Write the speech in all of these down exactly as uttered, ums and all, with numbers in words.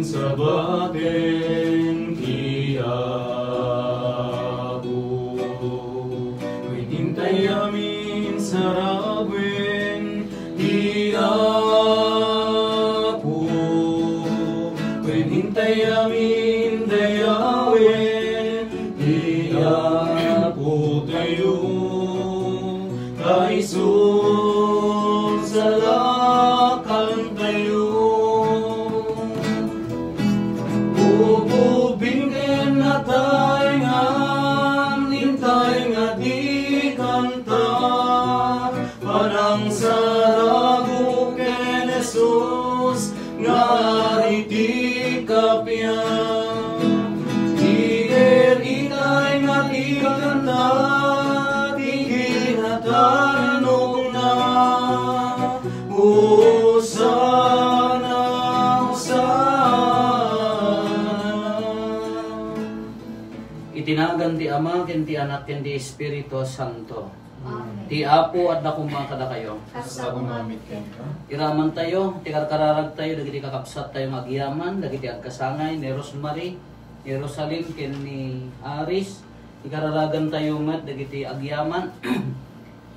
Sabaten ti Apo, wen intay amin sarawen ti Apo, wen intay amin dayawen ti Apo tayo. Kaiso, salakantayo. Ubing ken natay nga, intay nga di kanta, panangsaragok ken Jesus, nga iti kapian. Iger itay nga ti kanta, ti kinatanukna. Hosanna, Hosanna. Iti nagan ti Ama, ken ti Anak, ken ti Espiritu Santo. Amen. Ti Apo adda koma kadakayo. Kasta koma met kenka. Iramantayo ti karkararagtayo dagiti kakabsattayo nga agyaman, dagiti agkasangay ni Rosemary, ni Rosalyn, ken ni Aris. Ikararagantayo met dagiti agyaman.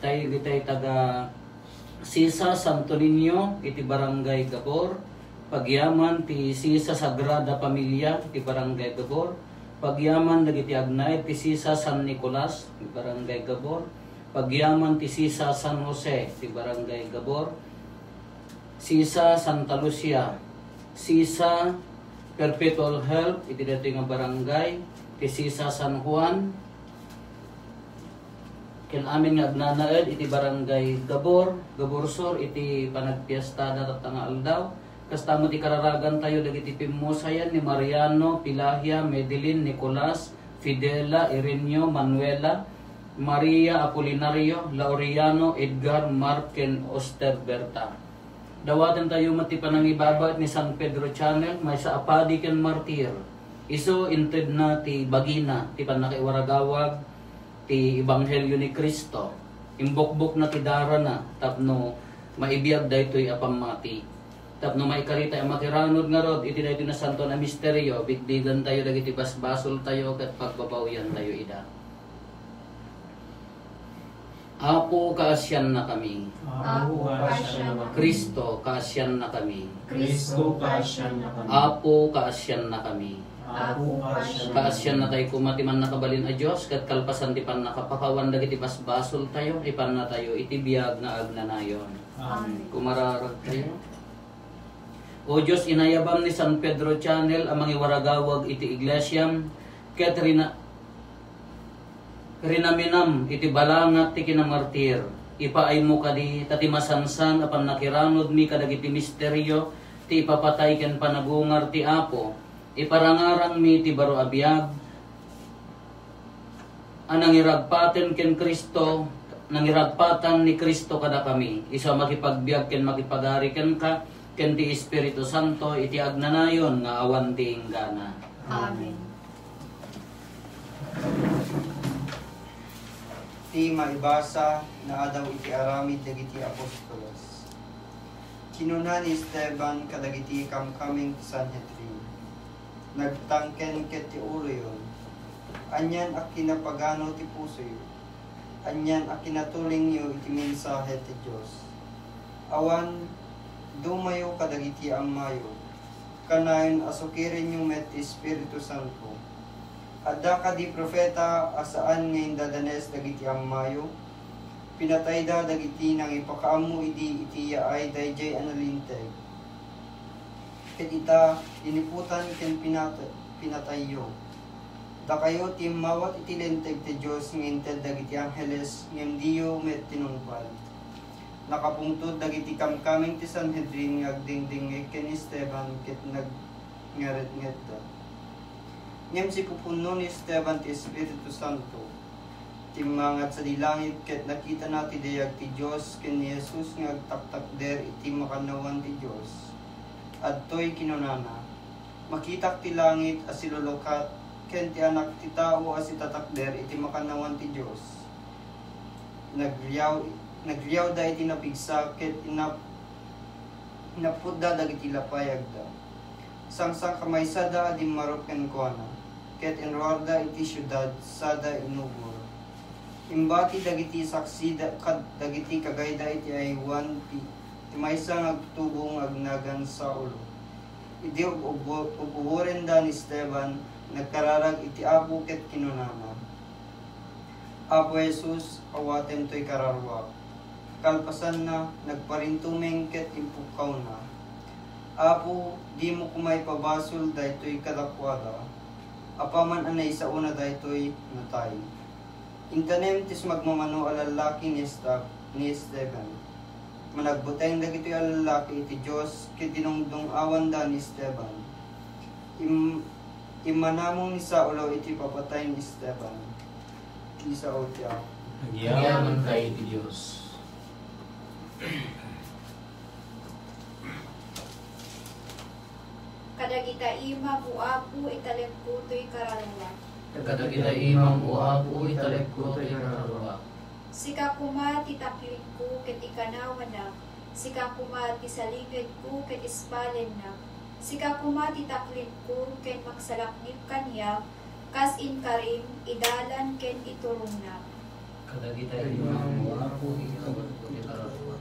Tayo dagiti taga Sisa Santo Niño iti Barangay Gabor, pagyaman ti Sisa Sagrada Familia iti Barangay Gabor, pagyaman dagiti agnaed ti Sisa San Nicolas iti Barangay Gabor, pagyaman ti Sisa San Jose iti Barangay Gabor, Sisa Santa Lucia, Sisa Perpetual Help iti daytoy nga barangay, ti Sisa San Juan, ken amin nga agnanaed iti Barangay Gabor, Gabor Sur, iti panagpiestada tatta nga aldaw. Kasta met ikararagantayo dagiti pimmusayan ni Mariano, Pilahia, Medellin, Nicolas, Fidela, Ireneo, Manuela, Maria, Apolinario, Laureano, Edgar, Mark, ken Oster Berta. Dawatentayo met ti panangibaba ni San Pedro Channel, maysa a padi ken martir. Isu intedna ti bagina ti pannakaiwaragawag ti ebanghelio ni Cristo. Imbukbokna ti darana tapno maibiag daytoy a pammati. Tapno maikarita a makiranod ngarud iti daytoy nasantoan a misterio, bigbigantayo dagiti basbasoltayo ket pagbabawiantayo ida. Apo, kaasiannakami. Apo, kaasiannakami. Cristo, kaasiannakami. Cristo, kaasiannakami. Apo, kaasiannakami. Apo, kaasiannakami. Kaasiannatay koma ti Mannakabalin a Dios, ket kalpasan ti pannakapakawan dagiti basbasoltayo, ipannatayo iti biag nga agnanayon. Amen. Kumararagtayo. O Dios, inayabam ni San Pedro Channel a mangiwaragawag iti iglesiam, ket rina-, rinaminam iti balangat ti kinamartir. Ipaaymo kadi ta ti masansan a pannakiranudmi kadagiti misterio ti ipapatay ken panagungar ti Apo. Iparangarangmi ti baro a biag, a nangiragpaten ken Cristo, nangiragpatan ni Cristo kadakami, isu a makipagbiag ken makipagari kenka, ken ti Espiritu Santo, iti agnanayon nga awan ti inggana. Amen. Ti maibasa nga adaw iti aramid dagiti apostoles. Kinuna ni Esteban kadagiti kamkameng ti Sanhedrin, nagtangken ket ti uloyon, "Anian a kinapagano ti pusoyo? Anian a kinatulingyo iti mensahe ti Dios? Awan dumayo kadagiti ammayo. Kanayon a sukirenyo met ti Espiritu Santo. Adda kadi profeta a saan nga indadanes dagiti ammayo? Pinatayda dagiti nangipakaammo idi iti yaay daydiay a nalinteg. Ket ita, liniputan ken pinat-, pinatayyo. Dakayo ti immawat iti linteg ti Dios nga inted dagiti angheles, ngem diyo met tinungpal." Nakapungtot dagiti kamkameng ti Sanhedrin nga agdingdingngeg ken Esteban ket nagngaretngetda. Ngem sipupunno ni Esteban ti Espiritu Santo. Timmangat sadi langit ket nakitana ti dayag ti Dios ken ni Jesus nga agtaktakder iti makannawan ti Dios. Adtoy kinunana, "Makitak ti langit a silulukat ken ti Anak ti Tao a sitatakder iti makannawan ti Dios." Nagriaw-, nagriawda iti napigsa ket inap-, inapputda dagiti lapayagda. Sangsankamaysa da a dimmarup kenkuana, ket inruarda iti siudad sada inubor. Imbati dagiti saksida kad dagiti kagayda iti aywan ti, ti maysa nga agtubo nga agnagan Saulo. Idi ub-, ub-, ub-uborenda ni Esteban, nagkararag iti Apo ket kinunana, "Apo Jesus, awatem toy kararuak." Kalpasanna, nagparintumeng ket impukkawna, "Apo, dimo koma ipabasol daytoy kadakuada. Apaman a naisaona daytoy, natay." Intanem ti sumagmamano a lallaki ni Esta-, ni Esteban. Managbuteng dagitoy a lallaki iti Dios ket dinungdung-awanda ni Esteban. Im-, immanamong ni Saulo iti papatay ni Esteban. Ti sao ti Apo. Agyamankay ti Dios. Kadagita imam, O Apo, italekko toy kararuak. Kadagita imam, O Apo, italekko toy kararuak. Sika koma ti taklingko ket ikanawanak, sika koma ti salingedko ket ispalennak, sika koma ti taklingko ken maksalaknib kaniak, kas inkarim, idalan ken iturongnak. Kadagita imam, O Apo, italekko toy kararuak.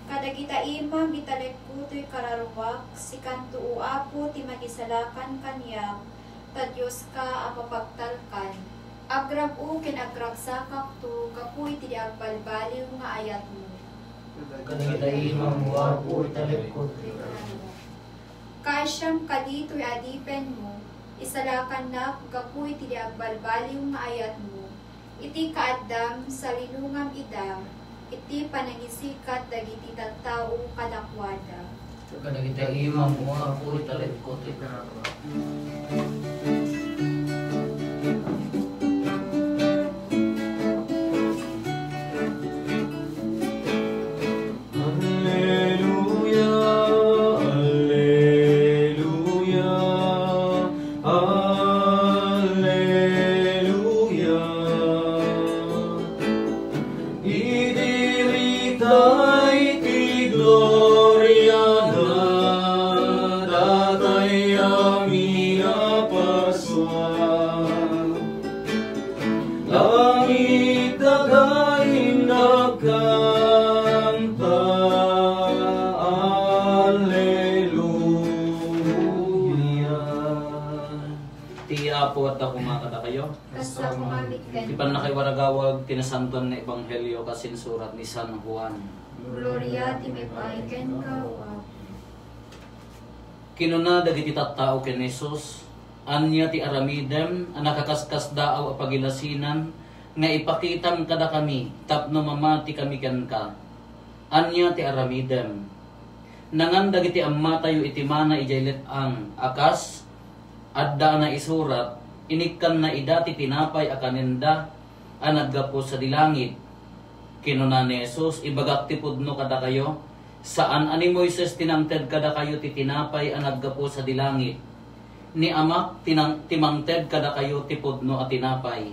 Kadagita imam, italekko toy kararuak, sikanto, O Apo, ti mangisalakan kaniak, ta Dioska a mapagtalkan. Agrab-o ken agragsakakto gapu iti di agbalbaliw nga ayatmo. Kadagita imam, O Apo, italekko toy kararuak. Kaasiam kadi toy adipenmo, isalakannak gapu iti di agbalbaliw nga ayatmo. Iti kaaddam, salinongam ida iti panangisikat dagiti tattao kadakuada. Kadagita imam, O Apo, italekko toy kararuak. Alleluia, alleluia, alleluia. Idi ritay ti gloriana, datay amin a parsua. Langit daga innak kanta, Alleluia. Ti Apo adda koma kadakayo. Kasta koma met kenka. Ti pannakaiwaragawag ti Nasantoan nga Ebanghelio kas insurat ni San Juan. Gloria ti maipaay kenka, O Apo. Kinuna dagiti tattao ken ni Jesus, "Ania ti aramidem a nakaskaskasdaaw a pagilasinan nga ipakitam kadakami tapno mamatikami kenka? Ania ti aramidem? Nangan dagiti ammatayo iti mana idiay let-ang a kas adda a naisurat, inikkanna ida ti tinapay a kanenda a naggapu sadi langit." Kinuna ni Jesus, "Ibagak ti pudno kadakayo, saan a ni Moises ti nangted kadakayo ti tinapay a naggapu sadi langit. Ni Amak ti nang-, ti mangted kadakayo ti pudno a tinapay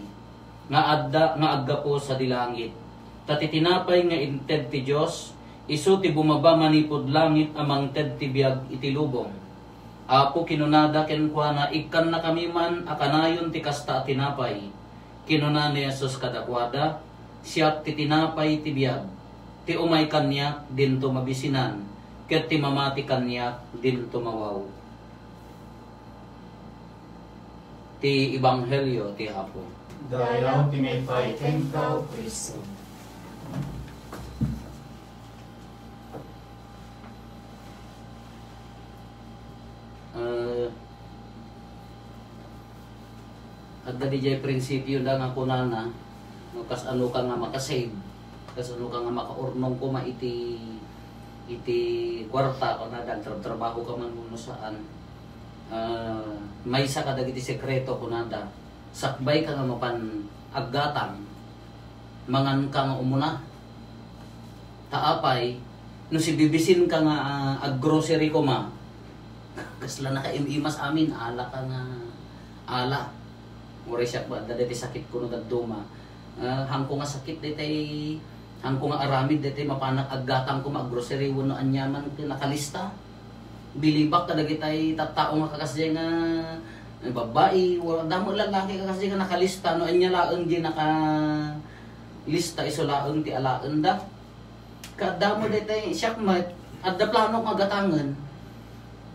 nga adda nga aggapu sadi langit. Ta ti tinapay nga inted ti Dios, isu ti bumaba manipud langit a mangted ti biag iti lubong." Apo, kinunada kenkuana, "Ikkannakami man a kanayon ti kasta a tinapay." Kinuna ni Jesus kadakuada, "Siak ti tinapay ti biag. Ti umay kaniak, dinto mabisinan, ket ti mamati kaniak, dinto mawaw." Ti Ebanghelio ti Apo. Dayaw ti maipaay kenka, O Cristo. Ah, adda diay prinsipio da nga kunana, no, kas ano ka nga makasave, kas ano ka nga makaurnong koma iti, iti kuarta, kunada, agtrabtrabaho ka man wenno saan. Ah, maysa kadagiti sekreto, kunada, sakbay ka nga mapan aggatang, mangan ka nga umuna. Ta apay, no sibibisin ka nga, ah, aggrocery koma, kasla nakaim-imas amin, ala ka nga, ala. Uray siak ba, adda daytoy sakit kuno dadduma. Ah, hangko nga sakit daytoy, hangko nga aramid daytoy, mapanak aggatang koma, aggrocery, wenno aniaman ti nakalista. Bilibak kadagitay tattao nga kakasdiay nga, eh, babbai, wala, damo lalaki kakasdiay nga nakalista, no, ania laeng di nakalista, isu laeng ti alaenda. Kaadda mo daytay, siak met, adda plano nga gatangen.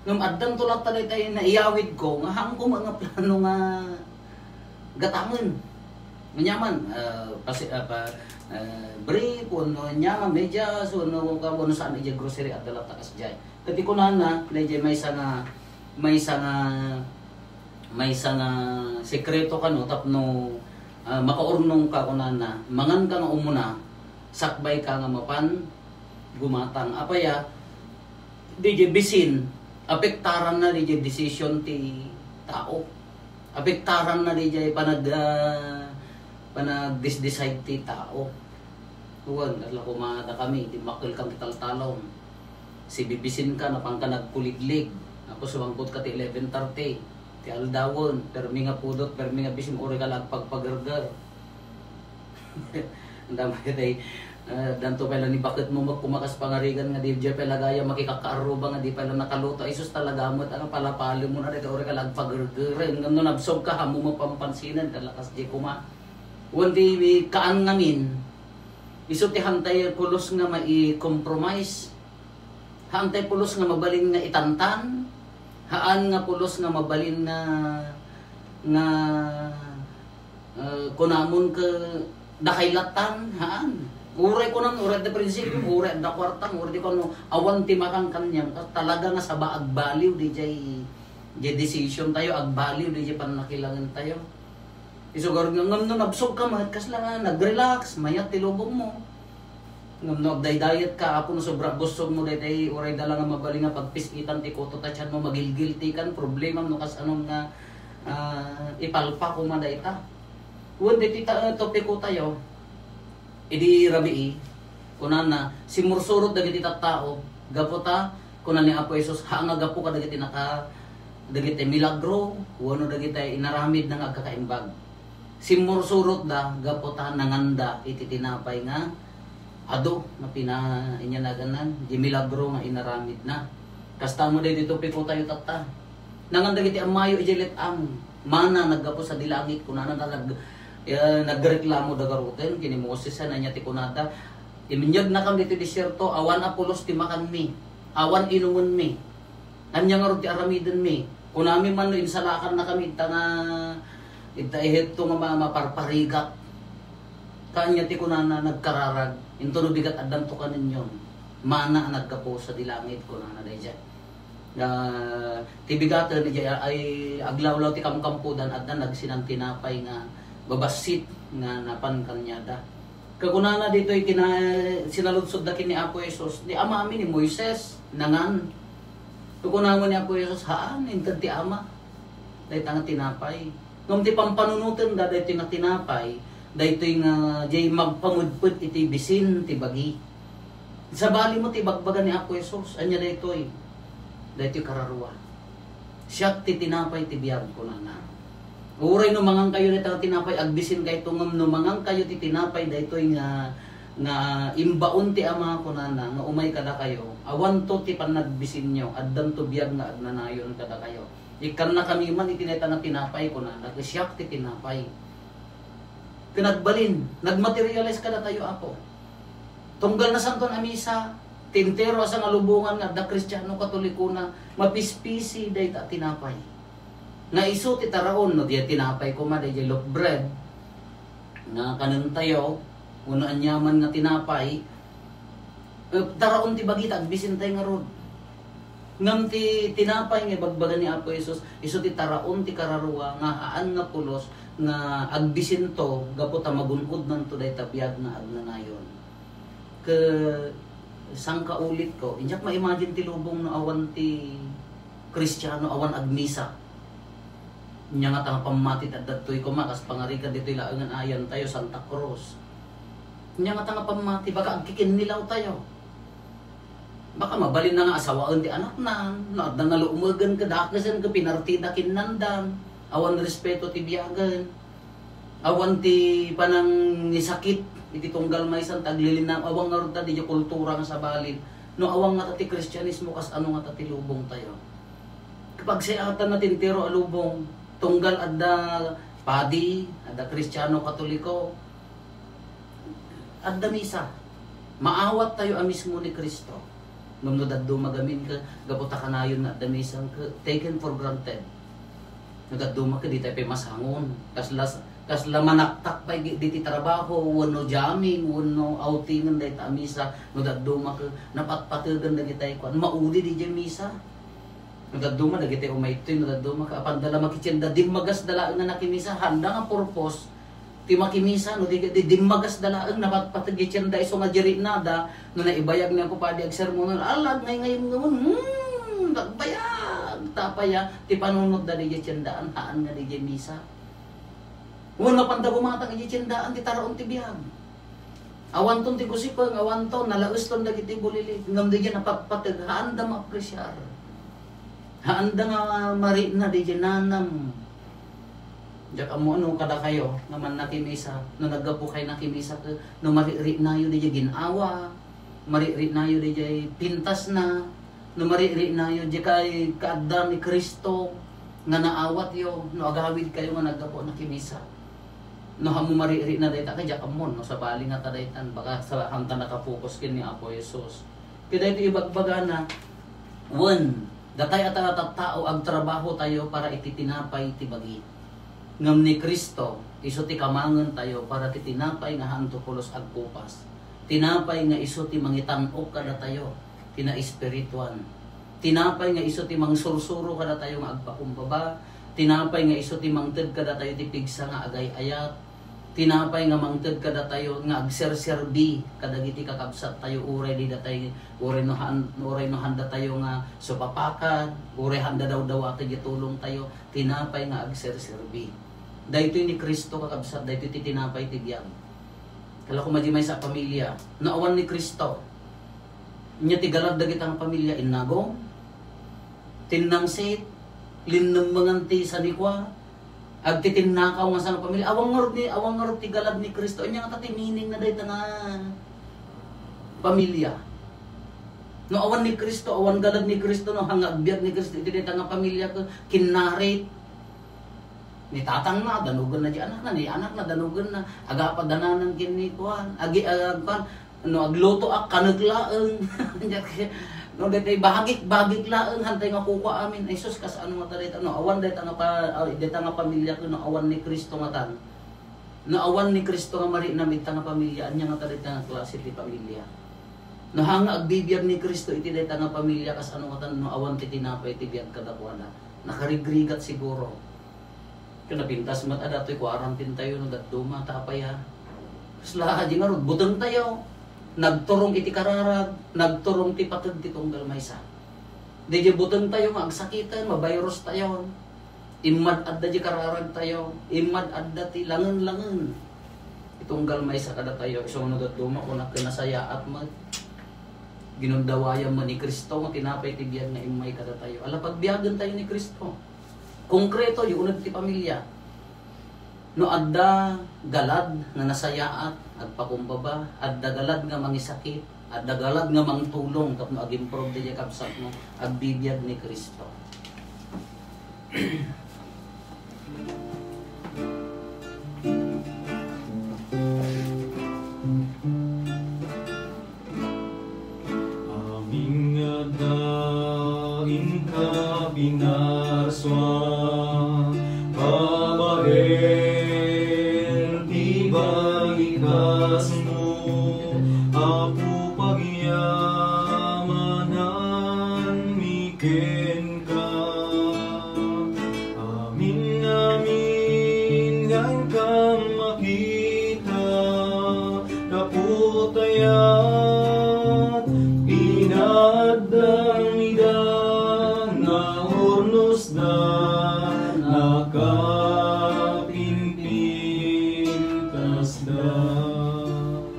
Ngem addanto latta daytay naiyawidko, nga haanko met nga plano nga gatangen. Aniaman, ah, pasi-, ah, pa-, ah, brief, wenno aniaman, medyas, wenno ka-, wenno saan idiay grocery, adda latta kasdiay. Ket ti kunana, daydiay maysa nga, maysa nga, maysa nga sekreto kano tapno, ah, makaurnongka, kunana, manganka nga umuna, sakbayka nga mapan gumatang. Apay a, daydiay bisin, apektaranna daydiay decision ti tao. Apektaranna daydiay panag-, ah, panagdisdeside ti tao. Wen, kasla koma dakami, dimmakkelkami ti taltalon. Sibibisinka, napanka nagkuliglig. Tapos sumangkotka ti eleven thirty ti aldawen, permi nga pudot, permi nga bisin, uray ka la agpagpagerger. Anda mo itay, ah, danto pay la ni baketmo met kumakas pangarigan nga di, di pay la gayam makikakaarruba nga di pay la nakaluto. Ay sus, talaga met, ano, palapalem mo na dito, uray ka la agpagerger. Ngem no nabsogka, haanmo mapampansinan, kalakas di kuma. Wen ti kaan ngamin, isu ti haantay pulos nga mai-compromise. Haantay pulos nga mabalin nga itantan. Haan nga pulos nga mabalin nga, nga, eh, kunamon ket dakay lattan. Haan. Uray kunam, uray adda prinsipio, uray adda kuarta, uray di kuno, awan ti makan kaniam. Talaga nga saba agbaliw diay, diay decision tayo, agbaliw diay pannakilangin tayo. Isu garud nga, ngem no nabsogka met, kasla nga nag-relax, mayat ti lubongmo. Ngem no agdaydayatka, Apo, no sobra busogmo daytay, uray da la nga mabalin nga pagpis-itan ti kuto ta tianmo, magilgiltikan, problemam no kasano nga, ah, ipalpa koma dayta. Wen daytoy ta-, topiko tayo, idi rabii, kunana, simmursurot dagiti tattao, gapu ta, kuna ni Apo Jesus, haan nga gapu kadagiti naka-, dagiti milagro, wenno dagiti inaramidna nga agkakaimbag. Simmursurotda gapu ta nanganda iti tinapay nga adu nga pina-, inyanagannan, di milagro nga inaramidna. Kasta mo daytoy topiko tayo tatta. Nangan dagiti ammayo idiay let-ang. Mana naggapu sadi langit, kunana ta nag-, eh, nagreklamo da garuden ken ni Moses, ania ti kunada, "Iminyag nakam ditoy desierto, awan a pulos ti makanmi, awan inumenmi. Ania ngarud ti aramidenmi? Kunami man no insalakannakami, ita nga, ita Ehipto nga ma-, maparparigak." Kaanya ti kunana, nagkararag, "Intono bigat addanto kaninyon, mana a naggapu sadi langit," kunana daydiay. Ah, ti bigaten, idiay ay aglawlaw ti kamkampodan, adda nagsinan tinapay nga babassit nga napan kaniada. Kakunana ditoy kina-, sinaludsodda ken ni Apo Jesus, "Ni amami ni Moises, nangan." Kakunana ni Apo Jesus, "Haan, inted ti Ama dayta nga tinapay." Ngem ti pampanunotenda daytoy nga tinapay, daytoy nga diay magpamedped iti bisin ti bagi. Sabali mo ti ibagbaga ni Apo Jesus, ania daytoy? Daytoy kararua. "Siak ti tinapay ti biag," kunana. Uray no mangankayo dayta nga tinapay, agbisinkayto, ngem no mangankayo ti tinapay daytoy nga, nga imbaon ti Ama, kunana, nga umay kadakayo, awanto ti pannagbisinyo, addanto biag nga agnanayon kadakayo. Ikkannakami man iti dayta nga tinapay, kunana, ket siak ti tinapay. Ken agbalin, nagmaterialize kadatayo, Apo. Tunggal Nasanton a Misa, ti entero a sangalubongan nga adda Kristiano, Katolikona, mapispisi dayta a tinapay. Nga isu ti taraon, no, diay tinapay koma, daydiay loaf bread, nga kanentayo, wenno aniaman nga tinapay, eh, taraon ti bagi ta agbisintay ngarud. Ngem ti tinapay nga ibagbaga ni Apo Jesus, isu ti taraon ti kararua nga haan nga pulos nga agbisinto gapu ta magun-odnanto dayta biag nga agnanayon. Ket sangkaulitko, diak ma-imagine ti lubong no awan ti Kristiano, awan agmisa. Ania ngata nga pammati ti adda ditoy koma, kas pangarigan ditoy laengen ayantayo, Santa Cruz. Ania ngata nga pammati, baka agkikinnilawtayo. Baka mabalin na nga asawaen ti anaknan, no adda nalumegen kadakesen ket pinartida kinnandan, awan respeto ti biagen, awan ti panangisakit iti tunggal maysan, taglilinam, awan ngarud ta diay kultura nga sabalin. No awan ngata ti Kristianismo, kasano ngata ti lubongtayo? Kapagsayaatan na ti entero a lubong, tunggal adda padi, adda Kristiano, Katoliko, adda misa. Maawattayo a mismo ni Cristo. Ngem no dadduma gamin ka, gapu ta kanayon nga adda misa, ka, taken for granted. No dadduma ka, di tayo pay masangon. Kasla, kasla manaktak pay di, di ti trabaho, wenno jamming, wenno outingen dayta a misa. No dadduma ka, napatpategen dagitay kuan, maudi di jay misa. No dadduma dagiti umaytoy, no dadduma ka, apanda la makitienda, dimmagasda laeng nga nakimisa, haanda nga purpose ti makimisa, no di, di dimmagasda laeng, napatpateg ti tienda isu nga diay ritnada, no naibayag ni Apo Padi agsermon, ala, agngayngayem ngamon, hmm, nagbayag, ta apay a, ti panunotda di tiendaan, haan nga di misa. Wen, mapanda gumatang iti tiendaan, ti taraon ti biag. Awanton ti gusipeng, awanton, nalaeston dagiti bulilit. Ngem diay napatpateg, haanda maapresiar. Haanda nga marikna diay nanam. Diak ammo no kadakayo nga mannakimisa, no naggapu kay nakimisa, no maririknayo diay gin-awa, maririknayo diay pintasna, no maririknayo diay kay kaadda ni Cristo nga naawatyo, no agawid kayo nga naggapu nakimisa. No ammo maririkna dayta, kay diak ammo no sabali ngata daytan, baka sa, haanta nakapokus ken ni Apo Jesus. Kay daytoy ibagbagana, wen, datay a ta-, tattao, agtrabaho tayo para iti tinapay ti bagi. Ngem ni Cristo, isu ti kamangentayo para ti tinapay nga haanto pulos agkupas. Tinapay nga isu ti mangitan-ok kadatayo, ti naespirituan. Tinapay nga isu ti mangsursuro kadatayo nga agpakumbaba. Tinapay nga isu ti mangted kadatayo ti pigsa nga agay-ayat. Tinapay nga mangted kadatayo nga agserserbi kadagiti kakabsattayo, uray di datay, uray no haan, uray no haanda tayo nga supapakan, uray haanda dawdawaten ti tulongtayo, tinapay nga agserserbi. Daytoy ni Cristo, kakabsat, daytoy ti tinapay ti biag. Kala ko madi maysa a pamilya, no awan ni Cristo, nia ti galad dagita nga pamilya, innagong, tinnangsit, linnemmengan ti sanikua, agtitinnakaw nga sangpamilya. Awan ngarud ni, awan ngarud ti galad ni Cristo. Ania ngata ti meaning na dayta nga pamilya? No awan ni Cristo, awan galad ni Cristo, no, haan nga agbiag ni Cristo iti dayta nga pamilya, ket kinnarit. Ni tatangna, danugenna di anakna, ni anakna, danugenna. Agapadananan ken ni kuan, agi-, ah, kuan, no, aglutoak, kanek laeng. No, daytay bagik-bagik laeng, haantay nga kukua amin. Ay, sus, kasano ngata dayta? No, awan dayta nga pa-, ah, dayta nga pamilya ket no awan ni Cristo ngatan. No awan ni Cristo nga mariknam ita nga pamilya, ania ngata dayta nga klase ti pamilya? No, haan nga agbibiag ni Cristo iti dayta nga pamilya, kasano ngatan no awan ti tinapay ti biag kadakuada? Nakarigrigat siguro. Ket napintas met a datoy quarantine tayo no dadduma, ta apay a? Kasla di ngarud, buteng tayo. Nagturong iti kararag, nagturong ti pateg ti tunggal maysa. Diay buteng tayo nga agsakiten, mavirus tayo. Immad adda di kararag tayo, immad adda ti langen-langen. Itunggal maysa kadatayo, isu no dadduma, kunak ken nasayaat met. Ginundawayam met ni Cristo nga tinapay ti biag nga immay kadatayo. Ala, pagbiagen tayo ni Cristo. Konkreto, uneg ti pamilya. No adda galad nga nasayaat, agpakumbaba, adda galad nga mangisakit, adda galad nga mangtulong tapno ag-improve daydiay kabsatmo, agbibiag ni Cristo. Amin nga adda inka pinarsuan, babaen ti balikasmo, Apo, pagyamananmi kenka. Amin, amin, nga inkam makita, gapu ta aya ti naaddam ida, naurnosda, nakapimpintasda.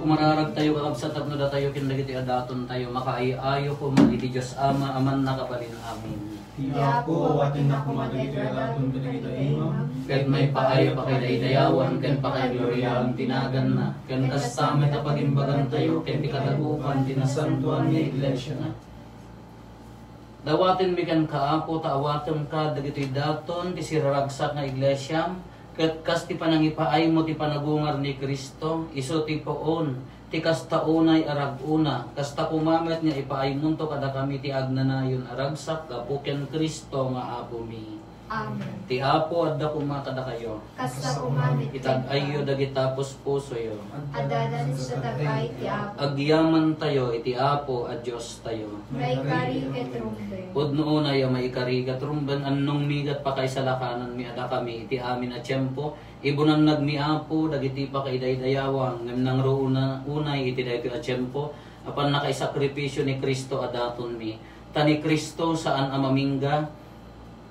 Umararag tayo, kakabsat, tapno datayo ken dagiti adaton tayo makaay-ayo koma iti Dios Ama a mannakabalin. Amen. Ti Apo, awatenna koma dagiti adaton kadagiti imam. Ket maipaay a pakidaydayawan ken pakaigloriaan ti naganna, ken kasta met a pagimbagantayo ken ti kadagupan ti nasantoan nga iglesiana. Dawatenmi kenka, Apo, ta awatenka dagitoy daton ti siraragsak nga iglesiam, ket kas ti panangipaaymo ti panagungar ni Cristo, isu ti puon ti kasta unay a rag-una, kasta koma met nga ipaaymonto kadakami ti agnanayon a ragsak gapu ken Cristo nga Apomi. Amen. Ti Apo adda koma kadakayo. Kasta koma met kenka. Itag-ayyo dagita puspusoyo. Adda dagita tag-ay ti Apo. Agyamantayo iti Apo a Diostayo. Maikari ket rumben. Pudno unay a maikari ket rumben, annongmi ket pakaisalakananmi a dakami iti amin a tiempo, ibunannagmi, Apo, dagiti pakaidaydayawam, ngem nangruona unay iti daytoy a tiempo a pannakaisakripisio ni Cristo a datonmi. Ta ni Cristo saan a mamingga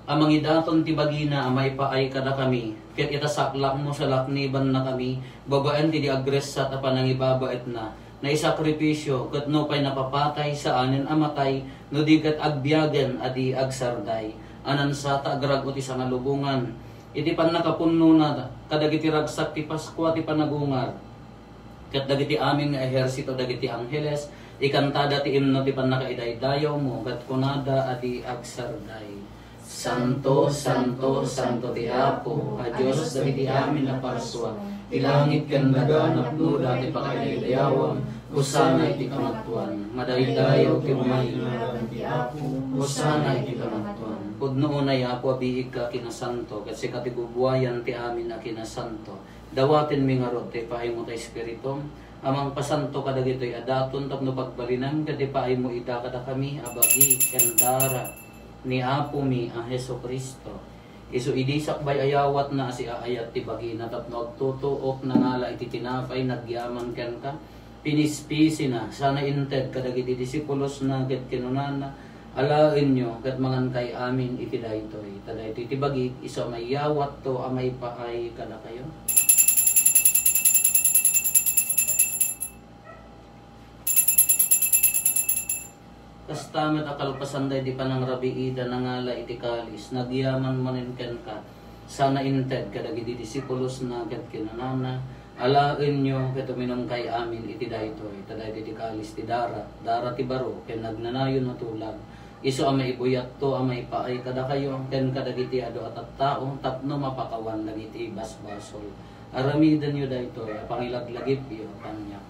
a mangidaton ti bagina a maipaay kadakami, ket ita saklakmo, salaknibannakami babaen ti di agressat a panangibabaetna. Naisakripisio, ket nupay napapatay, saanen a matay, no di ket agbiagen a di agsarday. Anansa ta agrag-o ti sangalubongan iti pannakapunnona kadagiti ragsak ti Paskua ti panagungar. Ket dagiti amin nga ehersito dagiti angheles, ikantada ti imno ti pannakaidaydayawmo, ket kunada a di agsarday: Santo, santo, santo ti Apo a Dios dagiti amin a parsua. Ti langit ken daga napnoda ti pakaidaydayawan. Hosanna iti Kangatoan. Madaydayaw ti umay iti nagan ti Apo. Hosanna iti Kangatoan. Pudno unay, Apo, a biigka a kinasanto, ket sika ti bubuayan ti amin a kinasanto. Dawatenmi ngarud ti ipaaymo ti Espiritum a mangpasanto kadagitoy a daton tapno pagbalinem ket ipaaymo ida kadakami a bagi ken dara ni Apomi a Jesu-Cristo. Isu idi sakbay a yawatna a siaayat ti bagina tapno agtutuok, nangala iti tinapay, nagyaman kenka, pinispisina, sana inted kadagiti disipulosna ket kinunana, Alaenyo ket mangankay amin iti daytoy, ta daytoy ti bagik, isu a mayawatto a maipaay kadakayo. Kasta met a kalpasan daydi panangrabiida, nangala iti kalis, nagyaman manen kenka, sana inted kadagiti disipulosna ket kinunana, Alaenyo ket uminumkay amin iti daytoy, ta daytoy ti kalis ti dara, dara ti baro ken agnanayon a tulag. Isu a maibuyatto a maipaay kadakayo ken kadagiti adu a tattao tapno mapakawan dagiti basbasol. Aramidenyo daytoy a pangilaglagipyo a paniak.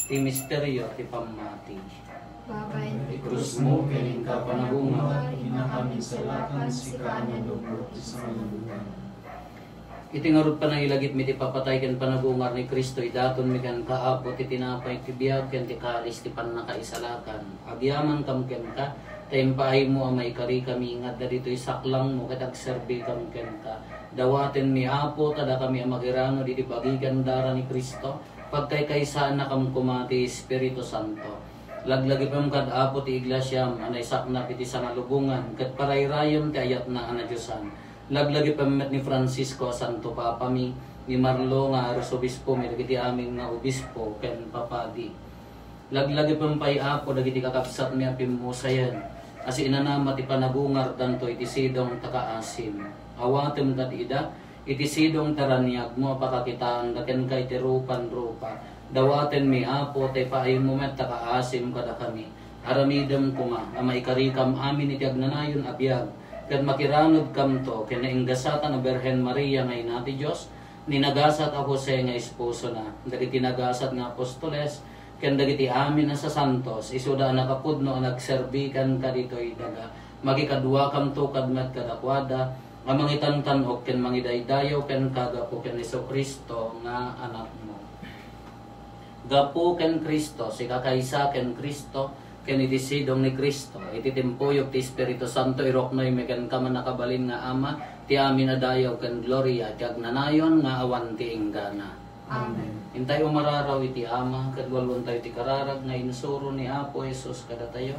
Ti misterio ti pammati. Babaen ti krusmo ken inka panagungar, inakam insalakan, sika a nanubot ti sangalubongan. Iti ngarud panangilagipmi ti papatay ken panagungar ni Cristo, idatonmi kenka, Apo, ti tinapay ti biag ken ti kalis ti pannakaisalakan. Agyamankam kenka, ta impaaymo a maikarikami nga adda ditoy saklangmo ket agserbikam kenka. Dawatenmi, Apo, ta dakami a makirano diti bagi ken dara ni Cristo, pagkaykaysaannakam koma ti Espiritu Santo. Laglagipem kad, Apo, ti iglesiam a naisaknap iti sangalubongan ket parayrayem ti ayatna a nadiosan. Laglagipem met ni Francisco a Santo Papami, ni Marlo nga Arsobispomi, dagiti amin nga obispo ken papadi. Laglagipem pay, Apo, dagiti kakabsatmi a pimmusayen a siinanama ti panagungardanto iti sidong ta kaasim. Awatem kad ida iti sidong ta raniagmo a pakakitaanda kenka iti rupan rupa. Dawatenmi, Apo, ta ipaaymo met ta kaasim kadakami. Aramidem koma a maikarikam amin iti agnanayon a biag, ket makiranudkamto ken nainggasatan a Birhen Maria nga Ina ti Dios, ni nagasat a Jose nga esposona, dagiti nagasat nga apostoles, ken dagiti amin a sasantos, isuda a nakapudno a nagserbi kenka ditoy daga. Makikaduakamto kad met kadakuada a mangitantan-ok ken mangidaydayaw kenka gapu ken Jesu-Cristo nga Anakmo. Gapu ken Cristo, sika kaysa ken Cristo, ken iti sidong ni Cristo, iti timpuyog ti Espiritu Santo, iruknoymi kenka, mannakabalin nga Ama, ti amin a dayaw ken gloria iti agnanayon nga awan ti inggana. Amen. Intayo umararaw iti Ama, ket walontayo ti kararag nga insuro ni Apo Jesus kadatayo.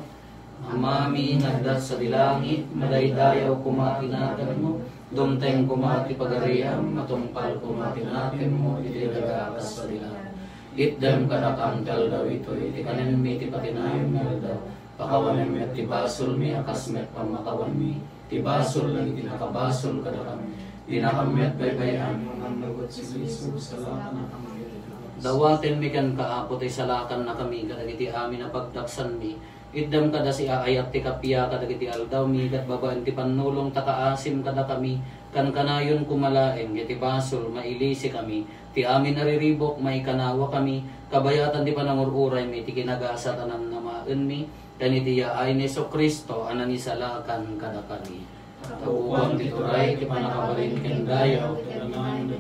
Amami nga adda sadi langit, madaydayaw koma ti naganmo, dumteng koma ti pagariam, matungpal koma ti nakemmo iti daga a kas sadi langit. Itdem kadakam ti aldaw itoy ti kanenmi ti patinayon nga aldaw. Pakawanem met ti basolmi a kas met pammakawanmi ti basol dagiti nakabasol kadakami. Dinakam met baybay-an, ngem no ket si Jesus, salakannakami. Dawatenmi kenka, Apo, ti salakannakami kadagiti amin a pagdaksanmi. Itdem kada siaayat ti kappia kadagiti aldawmi, ket babaen ti pannulong ta kaasim kadakami, kankanayon koma laeng iti basol, mailisikami. Ti amin a riribuk, maikanawakami, kabayatan ti panangur-uraymi, ti kinagasat a namnamaenmi, ken iti yaay ni Jesu-Cristo a nangisalakan kadakami. Tappuan ti turay, ti pannakabalin ken dayaw, ti amin.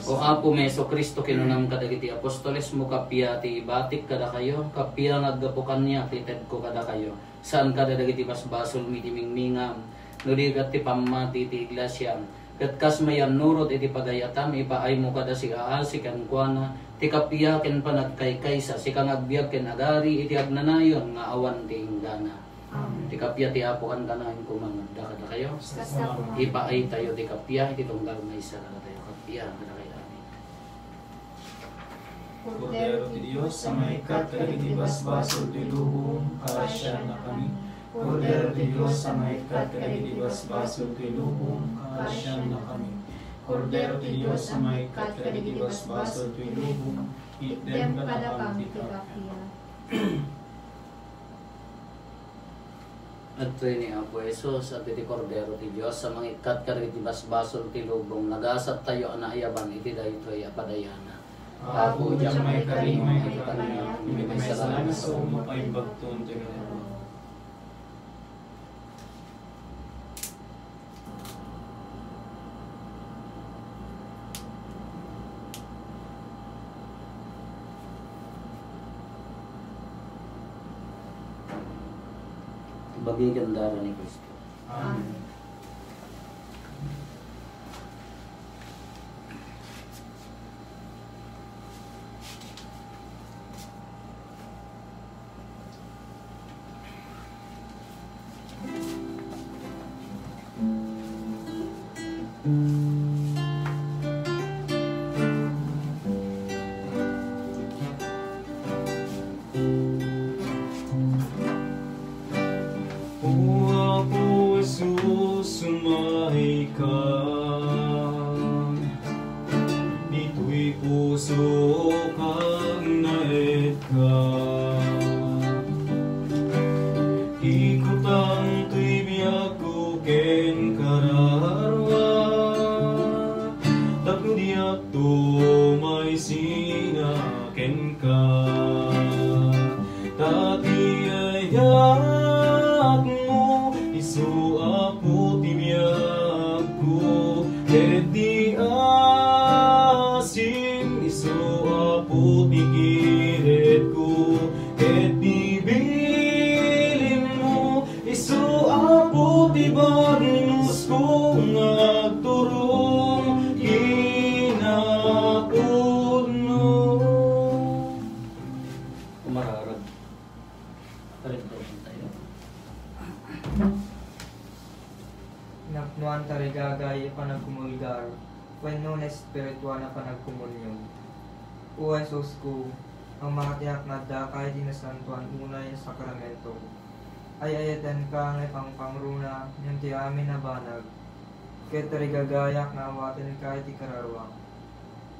O Apo mi Jesu-Cristo, kinunam kadagiti apostolesmo, kappia ti ibatik kadakayo, kappia nga aggapu kaniak ti tedko kadakayo. Saan kada dagiti basbasolmi ti mingmingam, no di ket ti pammati ti iglesiam. Ket kas mayannurot iti pagayatam, ipaaymo kada siaasi kenkuana ti kappia ken panagkaykaysa, sika nga agbiag ken agari iti agnanayon nga awan ti inggana. Amen. Ti kappia ti Apo kankanayon koma nga adda kadakayo. Kasta koma. Ipaaytayo ti kappia iti tunggal maysa kadatayo. Kappia kadakayo. Amen. Kordero ti Dios a mangikkat kadagiti basbasol ti lubong, kaasiannakami. Kordero ti Dios a mangikkat kadagiti basbasol ti lubong, kaasiannakami. Kordero ti Dios a mangikkat kadagiti basbasol ti lubong, itdem kadakam ti kappia. Adtoy ni Apo Jesus, adtoy ti Kordero ti Dios a mangikkat kadagiti basbasol ti lubong. Nagasattayo a naayaban iti daytoy a padayanak. Apo, diak maikari nga maipanam, ngem maisalakan a sao, mapaimbagton ti kadakuada. Bagi ken dara ni Cristo. Amen. O Apo Jesus, umayka. Ditoy pusok agnaedka. Ikutang toy biagko ken kararua, tapno diak tumaysina kenka. Ta ti ayatmo, isu Apo ti biagko, ket ti asim, isu Apo ti kiretko, ket ti bilinmo, isu Apo ti bagnosko nga agturong kinapudno. Umararag. Parinturon tayo. Napnoan tarigagay a panagkumulgar wenno naespirituan a panagkomunion. O Jesusko, mamatiak nga addaka iti nasantoan unay a sakramento. Ay-ayatenka nga ipangpangruna ngem ti amin a banag, ket tarigagayak nga awatenka iti kararuak.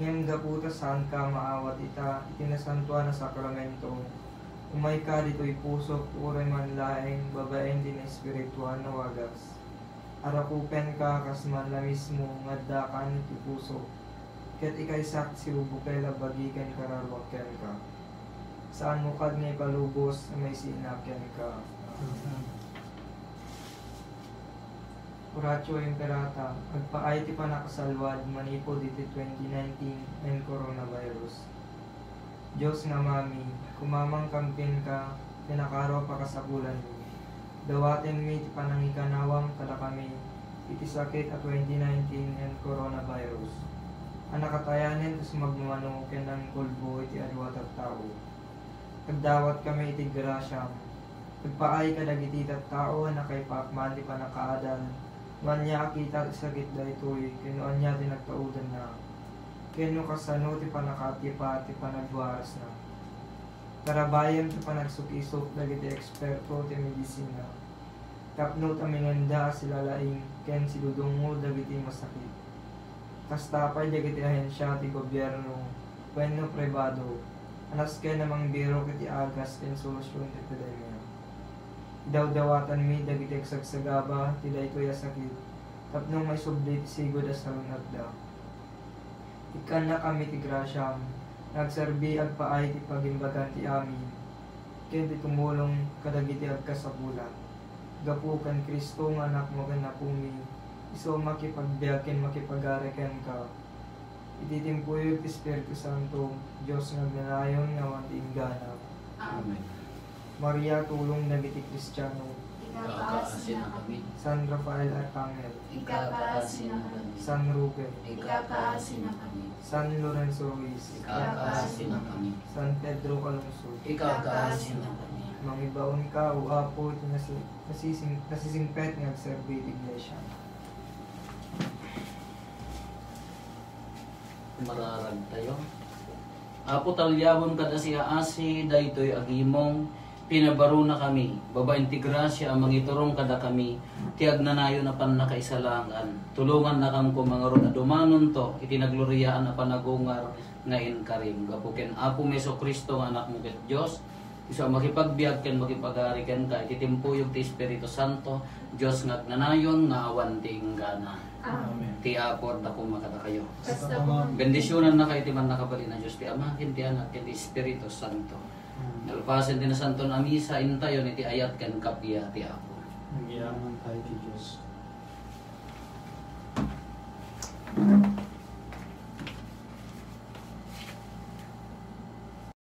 Ngem gapu ta saanka maawat ita iti nasantoan a sakramento, umayka ditoy pusok uray man laeng babaen ti naespirituan a wagas. Arakupenka kas manna mismo nga addakan iti pusok, ket ikaysak ti sibubukel a bagi ken kararuak kenka. Saanmo kad nga ipalubos a maisinak kenka. Oratio Imperata, agpaay ti pannakasalluad manipud iti twenty nineteen and coronavirus. Dios nga Amami, kumamangkam kenka, pinakaro a pakasapulanmi. Dawatenmi ti panangikanawam kadakami iti sakit a twenty nineteen and coronavirus a nakatayanen ti sumagmamano ken nangkulbo iti adu a tattao. Agdawatkami iti grasiam, Agpaay kadagiti tattao a nakaipakman ti pannakaadal, no ania a kita ti sakit daytoy, ken no ania ti nagtaudanna, ken no kasano ti pannakaattipa ti panagwarasna. Tarabayem ti panagsukisok dagiti eksperto ti medisina, tapno ta mangenda a silalaing ken sidudungngo dagiti masakit. Kasta pay dagiti ahensia ti gobierno wenno pribado a nasken a mangbirok iti agas ken solusion ti epidemia. Idawdawatanmi dagiti agsagsagaba ti daytoy a sakit tapno maisubli ti sigud a sarun-atda. Ikkannakami ti grasiam nga agserbi agpaay ti pagimbagan ti amin ken ti tumulong kadagiti agkasapulan. Gapu ken Cristo nga Anakmo ken Apomi, isu a makipagbiag ken makipagari kenka. Iti timpuyog ti Espiritu Santo, Dios nga agnanayon nga awan ti inggana. Amen. Maria, tulong dagiti Kristiano. Ikakaasinakami. San Rafael Arcangel. Ikakaasinakami. San Roque. Ikakaasinakami. San Lorenzo Ruiz. Ikakaasinakami. San Pedro Calungsod. Ikakaasinakami. Mangibaonka, O Apo, iti nasi-, nasising-, nasisingpet nga agserbi ti Iglesia. Mararag tayo. Apo, talyawem kad asiaasi daytoy a gimong, pinabarunakami babaen ti grasia a mangiturong kadakami ti agnanayon a pannakaisalangan. Tulongannakam koma ngarud a dumanonto iti nagloriaan a panagungar nga inkarim. Gapu ken Apomi Jesu-Cristo nga Anakmo ket Dios, isu a makipagbiag ken makipagari kenka iti timpuyog ti Espiritu Santo, Dios nga agnanayon nga awan ti inggana. Amen. Ti Apo adda koma kadakayo. Kasta met. Bendisionannakayo ti Mannakabalin a Dios, ti Ama, ken ti Anak, ken ti Espiritu Santo. Amen. Nalpasen ti Nasanton a Misa, intayon iti ayat ken kappia ti Apo. Agyamankami ti Dios.